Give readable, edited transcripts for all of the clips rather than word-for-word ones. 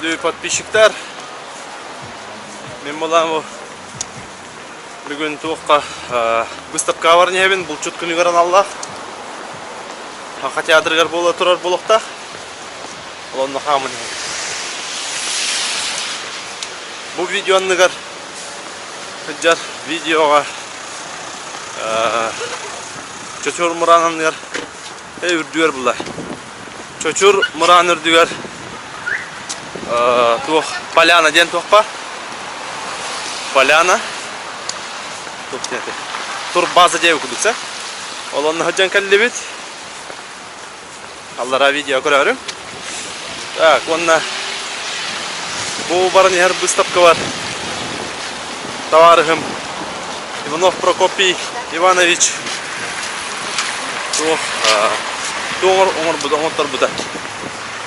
Күндү подписчиктар, мен буолан бу бүгүн туохха выставкаҕа баран иһэбин, булчут күнүгэр аналлаах. Саха театрыгар буола турар буолуохтаах. Ол онно хааман иһэбин. Бу видео анныгар сылдьар видеоҕа Чочур Мураан анныгар үрдүгэр булла. Чочур Мураан үрдүгэр туох поляна диэн туохпа? Поляна туох диэн турбаза диэби курдук сэ. Ол онно сылдьан кэллибит. Аллараа видео көрөөрүм. Так, уонна бу баран иһэр быыстапкабар табаарыһым Иванов Прокопий Иванович туох туох оҥорбута оҥотторбута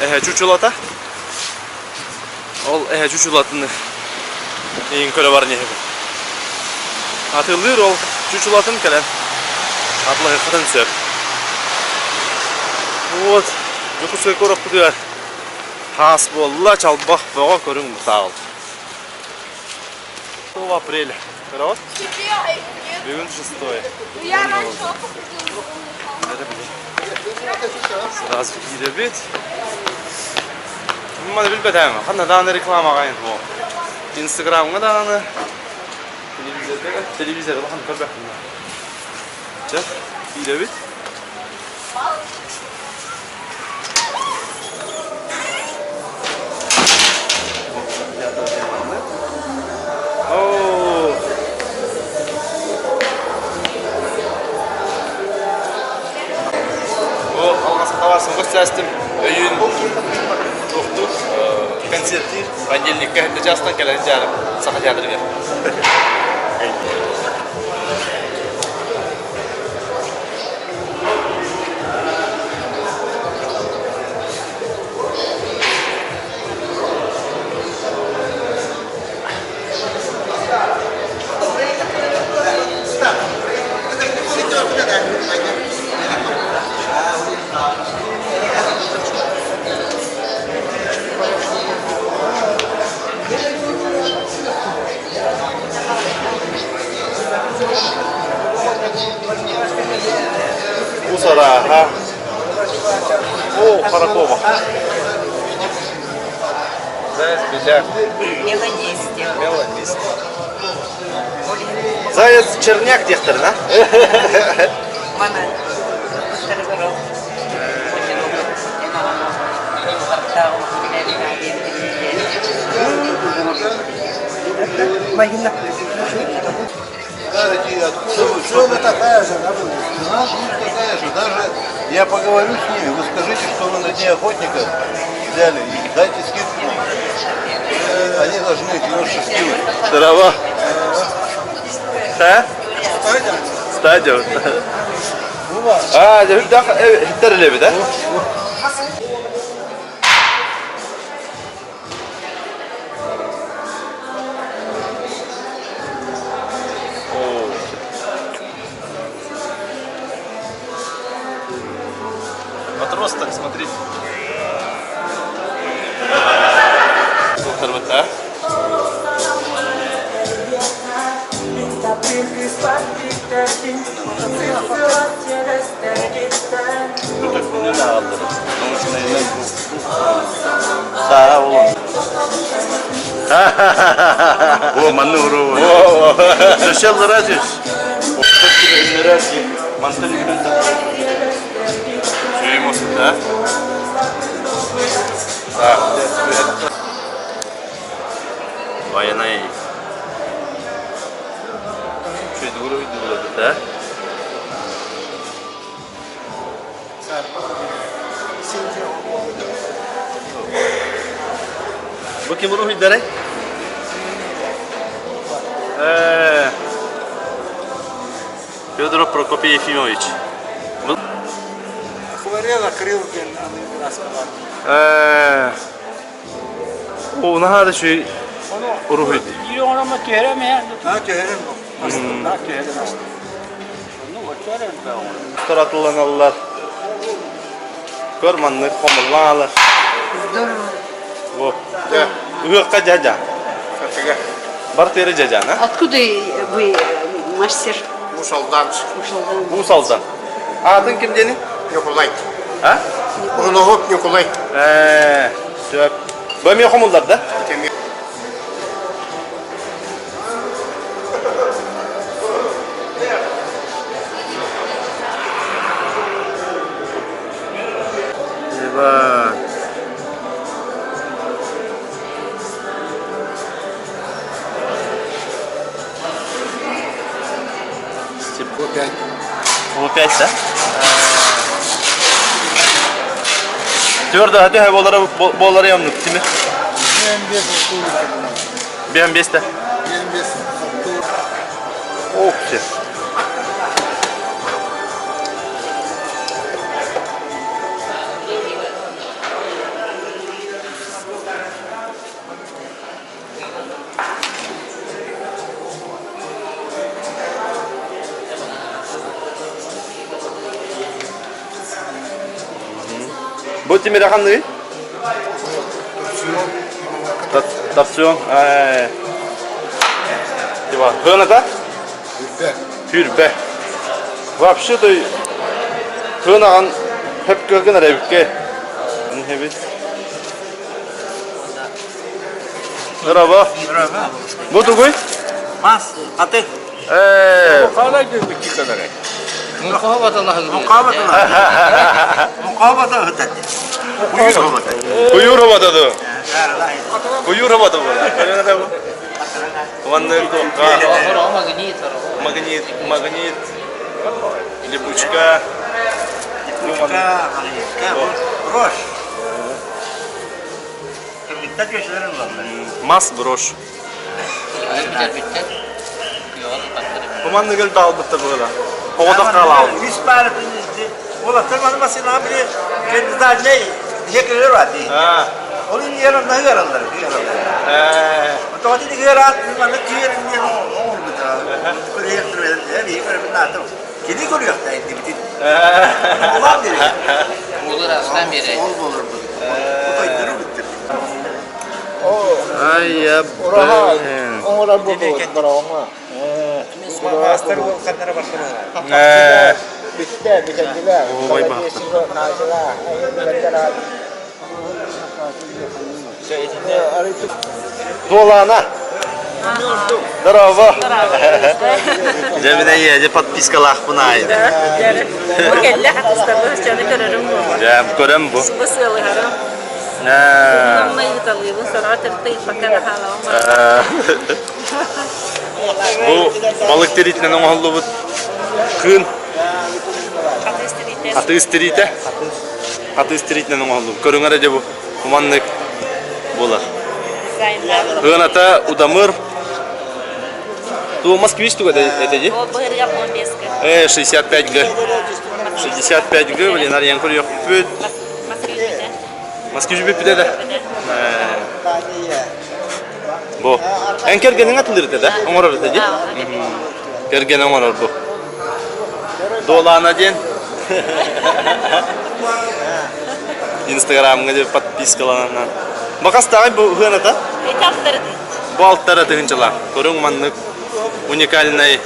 эһэ чучулата ол эһэ чучулатын иин көрө баран иһэбин атылыыр ол чучулатын кэлэн атылаһыаххытын сөп вот Дьокуускай куораппытыгар хаас буолла чалбах бөҕө көрүҥ бытаал 6 апреля көрөҕүт бүгүн шестое Сразу киирэбит. Маны билбэтээм. Ханна даҕаны рекламаҕа бу. Инстаграмҥа даҕаны телевизорга телевизор улахан көрбөппүн. Чэ, киирэбит. Оо. Бу алҕас хатабарсын көстөөстүм. Өйүүн туохтуур концерттиир понедельникка хэттэ чаастан кэлэн дьаарым Саха театрыгар. Кус арааһа. О, Харакова. Заяц беляк. Меланисте. Меланист. Заяц черняк диэхтэрин, а? Мана Цена такая же, да, будет? Цена будет такая же. Даже я поговорю с ними, вы скажите, что вы на дне охотника взяли и дайте скидку. Они должны немножко скинуть. Здорово. Да? Стадион. А, хиттер леби, да? Отросток, смотрите. Да? Саа болон. О, манны уру. Сначала радиус. Мантан да? Так. Военный. Что уровень да? Бу ким уруһуйдарай? Э, Федоров Прокопий Ефимович. Акварель, акрил диэн раскалар. Э, О, наһаа да үчүгэй уруһуй. Таратыланаллар. Көр маннык хомуллаалар. Бу. Ыһыахха дьадьа. Бар тыыры дьадьан, а? Откуда вы мастер? Мусалдан. Мусалдан. Аатын ким диэни? Ньукулай. А? Уһунуһуп Ньукулай. Ээ, сөп. Бу эмиэ хомуллар да? Иван. Опять. Опять, да? Твердо хаты болары болары ямнык тими. Бен бесте. Бен бес. Ох ты. Бу тимир ханныгый? Тапсион. Типа, хыаната? Хүрбэ. Хүрбэ. Вообще-то хыанаҕан хөпкө гынар эбикке. Эбит. Здорово. Бу тугуй? Мас, аты. Куйур обата ду. Куйур обата бу. Ванны Магнит, магнит, липучка. Липучка, магнитка, брошь. Мас брошь. Куманны көл даалбыттар була. Оҕотох хаалаал. Үс пара Олаттар маны масына били кендидальнай дьиэкилер бар дии. Ол иниер онно ыараллар, ыараллар. Отоҕо дии ыараат маны киэр иниер оҥорбута. Көрүөхтүр, эби көрөбүн наатым. Кини көрүөхтэ иннибитин. Улаан дири. Olur aslan biri. Ол болор бу. Отойдору бүттүр. Ай, Ураһа оҥорор буолбут бороҕоҥҥо. Маастар уолханнара барсыбыта. Бүттэ, бүтэрдилэр. Ой, Дуолана. Здорово. Дьэ мин эйиэдэ подпискалаахпын аайда. Бу кэллэ хатыстабы чаны көрөрүм буолар. Дьэ көрөм бу. Бу сыалыһарым. Намна ыыталыыбын сороҕо төртө ыыппакка хаалабын. Бу балык тириитинэн оҥоһуллубут кыын. Хатыыс тириитэ. Хатыыс тириитэ. Хатыыс тириитинэн оҥоһуллубут. Көрүҥ эрэ дьэ бу. Куманнык буолар. Ыаната удамыр. Ту москвич туга это ди? Э, 65 г. 65 г, блин, арыйан көрүөхпүт. Москвич бүппүтэ да. Бу. Эн кэргэниҥ атылыр этэ да? Оҥорор этэ ди? Кэргэн оҥорор бу. Дуолаана диэн. Инстаграмҥа деп подпискаланан. Бакастаҕай бу ыһыаната? Бу алтара тыһынчалаах. Көрүҥ маннык уникальнай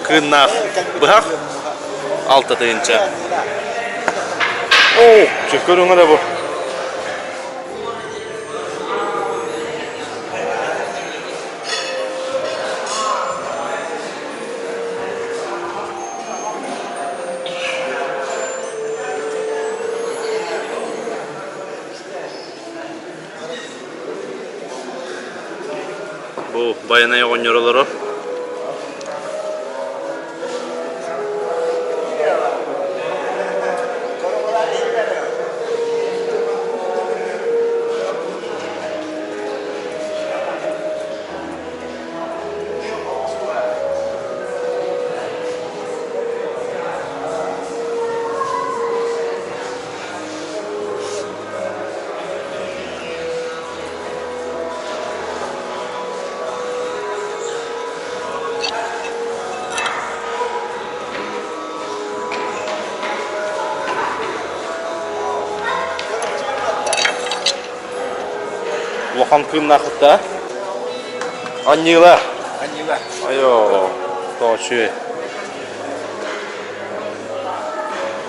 кыыннаах быһах 6 тыһынча. Оо, көрүҥ эрэ бу. Бу Байанай оҕонньор олорор. Улахан кыымнаахытта. Анньыыла. Анньыыла. Айо, тоочуй.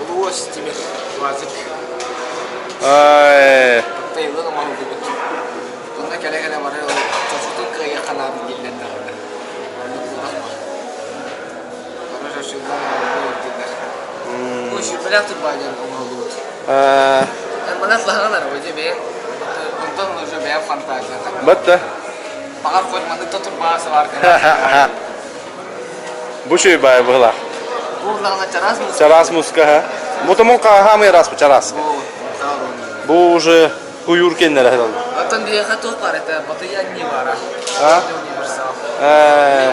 Улуус тимир уазик. Ай. Тайылын оҥоһуллубут. Тунна кэлэ-кэлэ бары чочутун кыайа ханаабын дииллэр даҕаны. Оннук буолах ма. Бары чочуллан оҥоһуллубут Бу сүүрбэлээх турбаа диэн оҥоһуллубут. Манан лаһаҕын арабы бэйэм. Онтон уже бэйэм фантазия. Батта. Баҕар хоть маннык да турбаа сабар Бу шүй бай быһылаах. Бу чараас муска. Чараас муска, ха. Бу хаамый раз чараас. Бу уже куйуур кеннere herhalde. Оттон биһиэхэ туох баар этэ? Батыйа анньыы баара. А? Универсал.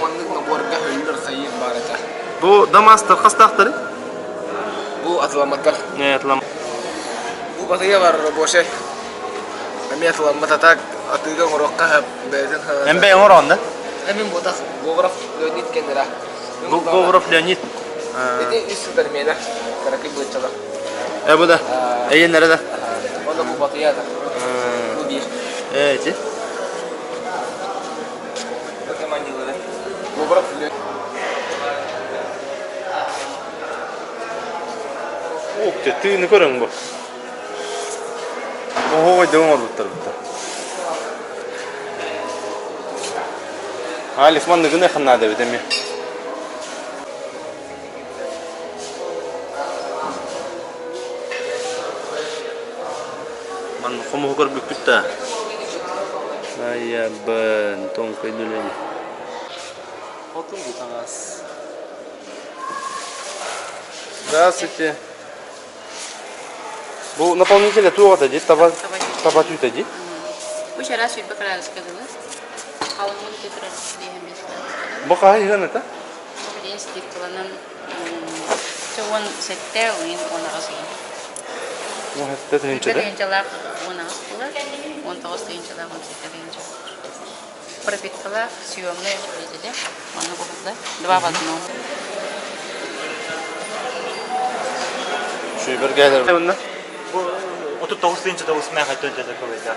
Оннук наборга хөллөр хайыр баар этэ. Бу Дамастар хастаахтары? Бу атыламматтар. Не атылам. Бу батыйа бар рабочай. Эмиэ атыламмат атак атыыга оҥоруохха бэйэтин Эмбэ оҥорон да? Эмин ботах Говоров Леонид кеннера. Говоров Леонид. Ити үс сытар миэнэ. Каракый быыччалар. Э бу да. Эйеннere да. Онно бу батыйа да. Бу биир. Э эти. Говоров Леонид. Ух ты, тыыны көрөҥ бу. Оһоҕой да оҥорбуттар бутта. Алиф манныгын ханнаада эбит эмиэ. Манна хомуһу көрбүккүт да. Айабын, тоҥкой дүлени. Хотун бутаҥас. Здравствуйте. Бу наполнителя туох ата дии? Таба таба түүтэ дии? Бу чараас сүүрбэ кыраадыска дылы. Халыҥмын көтөрөр диэһэн биэс кыраадыска. Бу хаһан иһэн ата? Билигин стиккаланан 17 ыйын 18 ыйын. 17 тыһыынча да? Тыһыынчалаах 18 буолар, 19 тыһыынчалаах 17 тыһыынча. Пропиткалаах съемный утеплителе, онно буһулла. Два в одном. Шүйбергээлер. Бу 39 тыһыынча тоҕус мэхэ төнтөтө көбөйдө.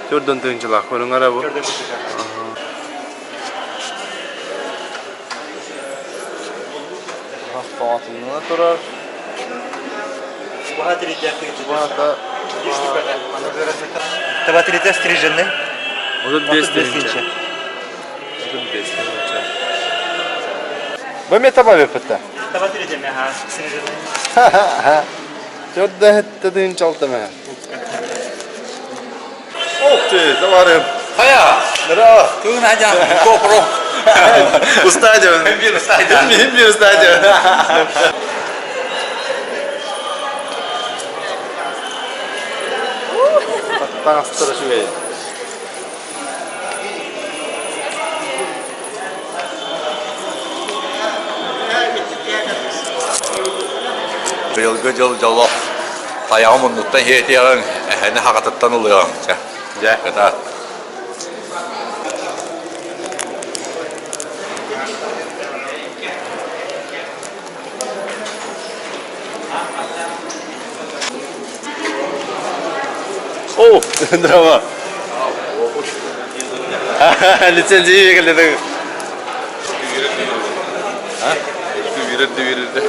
Төрдөн тыһыынчалаах көрүҥ бу. Төрдөн тыһыынча. Тоҕатынна турар. Баха тиритэ тыһыынча. Баата Таба тиритэ стриженный. 35 тыһыынча. 35 тыһыынча. Бу эмиэ таба эбиппит Таба тиритэ мэхэ стриженный. Төрдө хетте тыһыынча алта мэхэ. Ух ты, товарым. Хайа! Здорово. Күн ажа GoPro. Устадио. Бир устадио. Бир устадио. Таҥастара үчүгэй. Быйылгы дьыл дьоло тайаҕы муннуттан иһиэтиэҕиҥ, эһэни хаҕатыттан ылыаҕыҥ чэ. Дьэ. Кытаат. О, здорово. Лицензия келді. А? Вирді, вирді.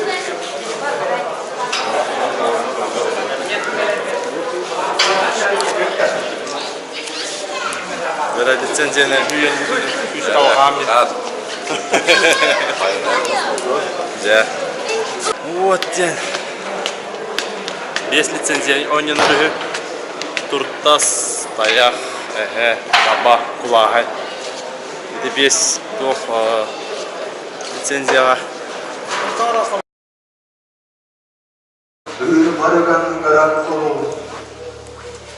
Бера лицензияны үйен үс талғам. Дьэ. Вот ден. Бес лицензия онньон үһү. Туртас, тайах, эһэ, таба, кулааһай. Ити биэс туох лицензияҕа Быырпарыган ыҥыран кулу,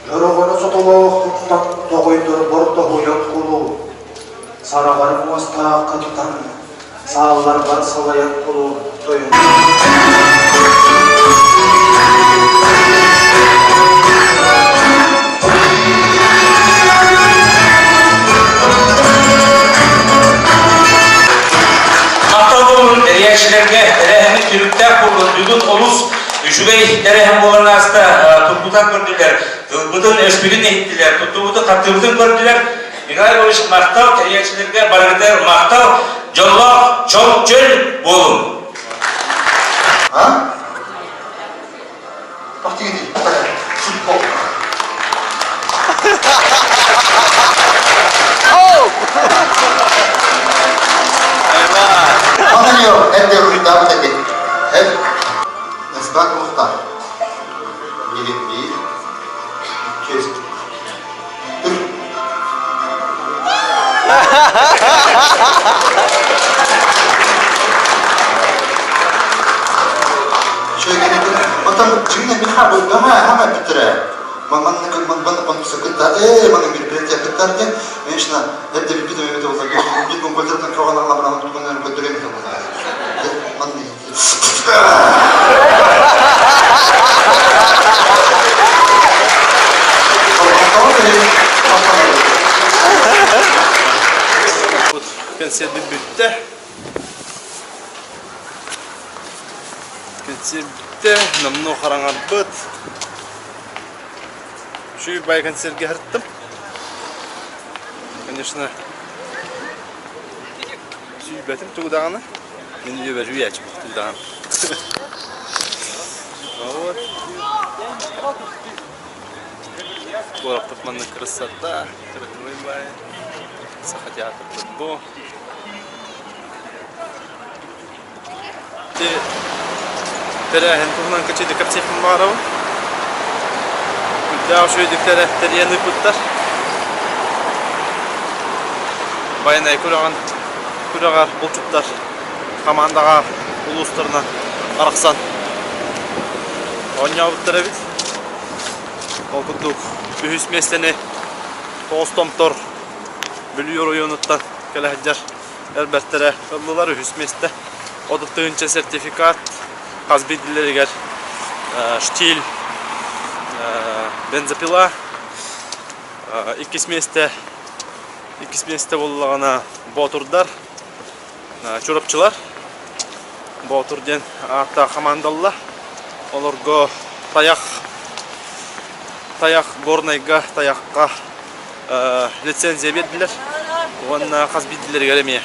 Дьороҕону сотолооххуттан тоҕойдорбор тоһуйан кулу, Сараҕар муостааххыттан саалларбар салайан кулу тойон. Махтал буолун тэрийээччилэргэ тэрээһиммит түмүктээх буоллун. Бүгүн олус үчүгэй тэрээһин буолан. ааста, тургутан көрдүлэр, тылбытын, өспүтүн иһиттилэр, туттубутун, хаптыбытын көрдүлэр. Николай Иванович махтал, тэрийээччилэргэ барыгытыгар махтал, дьоллоох, чол чөл буолуҥ! А? Футбол. Кэнсиэрбит бүттэ. Кэнсиэр бүттэ. Номнуо хараҥарбыт. Үчүгэй баай кэнсиэргэ сырыттым. Конечно, сүүйбэтим тугу даҕаны. Мин үйэбэр үүйээччи тугу даҕаны. Вот. Куораппыт маннык красота, красивый баай. Саха театрбыт бу. Ити тэрээһин туһунан кычыйда кэпсиэхпин баҕарабын. Үрдээх үчүгэйдик тэрийэн ыыппыттар. Байанай күрэҕин күрэҕэр булчуттар хамаандаҕа улуустарынан арахсан оонньообуттар эбит. Ол курдук үһүс миэстэни Тоҕус Томтор Бүлүү оройуонуттан кэлэ сылдьар эр бэртэрэ ыллылар үһүс миэстэ. 30 тыһыынча сертификат хас биирдилэригэр штиль бензопила иккис миэстэ иккис миэстэ буоллаҕына боотурдар чурапчылар боотур диэн ааттаах хамаандалла олорго тайах тайах горнайга тайахха лицензия биэрдилэр уонна хас биирдилэригэр эмиэ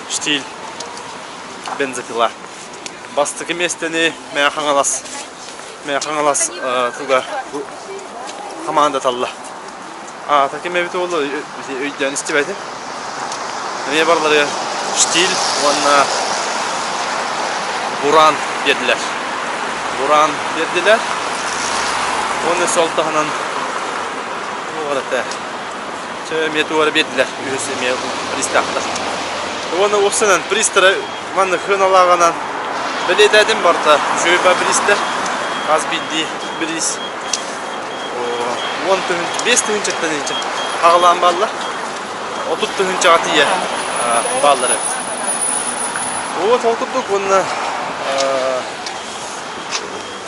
штиль бензопила бастакы миэстэни Мэҥэ Хаҥалас Мэҥэ Хаҥалас туга хамаанда талла аата ким эбит буолла өйдөөн истибэтим эмиэ барыларыгар штиль уонна буран биэрдилэр буран биэрдилэр уонна сол таһынан туох эрэ чэ эмиэ туох эрэ биэрдилэр үһүс эмиэ приставтар уонна уопсайынан пристара маннык сыаналааҕынан бэлиэтээтим барыта үчүгэй баар бириистэр хас биирдии бириис 10 тыһыынча, 5 тыһыынчаттан инчэ аҕалаан бааллар. 30 тыһыынчаҕа тиийэ бааллар эбит. Вот ол курдук уонна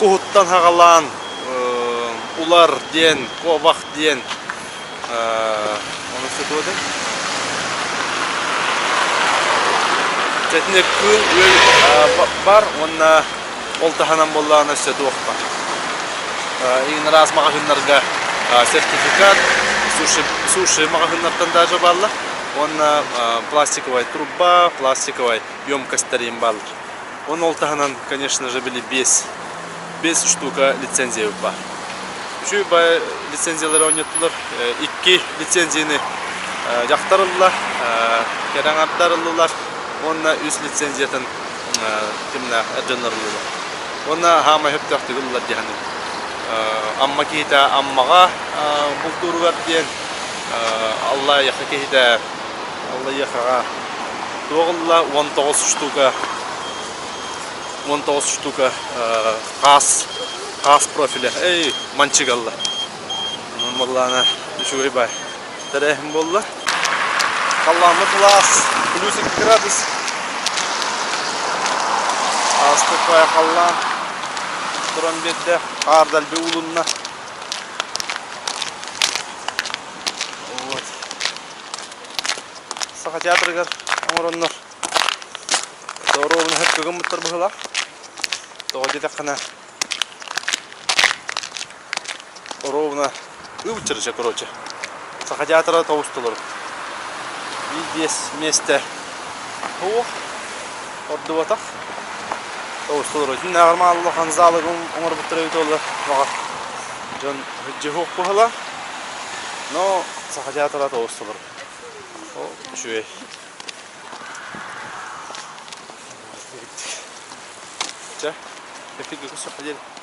куһуттан хаҕалаан улар диэн, куобах диэн ону сытыады. Чэтинэ кыыл үөл бар уонна ол таһынан буоллаҕына өссө туох бар. Иҥин араас маҕаһыыннарга сертификат, суши, суши маҕаһыыннартан даже бааллар. Уонна пластиковай труба, пластиковай емкостьтар иин бааллар. Уонна ол таһынан, конечно же, били 5, 5 штука лицензия баар. Үчүгэй баай лицензиялары оонньоттулар. Икки лицензияны дьахтар ылла, кэрэ аҥардар ыллылар уонна үс лицензиятын кимнээх эр дьоннор ыллылар. Уонна хаамай сөптөөхтүк ыллылар дии саныыбын. Амма киһитэ Аммаҕа бултууругар диэн Аллайыаха киһитэ Аллайыахаҕа туох ылла 19 штука 19 штука хаас хаас профиля эй манчык ылла. Онон буоллаҕына үчүгэй баай тэрээһин буолла. Халлааммыт сылаас, плюс 2 градус. Ааспыт баай халлаан туран биэрдэ, хаар дэлби уулунна. Вот. Саха театрыгар оҥороннор доруобуна сөпкө гыммыттар быһыылаах. Тоҕо диэтэххинэ. Ровно ыбыччырыча короче. Саха театра тобус толору. Биир-биэс миэстэ суох, ордубатах. Тобус толору. Итиннээҕэр маал улахан залы оҥорбуттара эбит буоллар, баҕар дьон дьиһуох быһыла. Но Саха театра тобус толору. Ол үчүгэй. Чэ, эфиргэ көрсөххө диэри.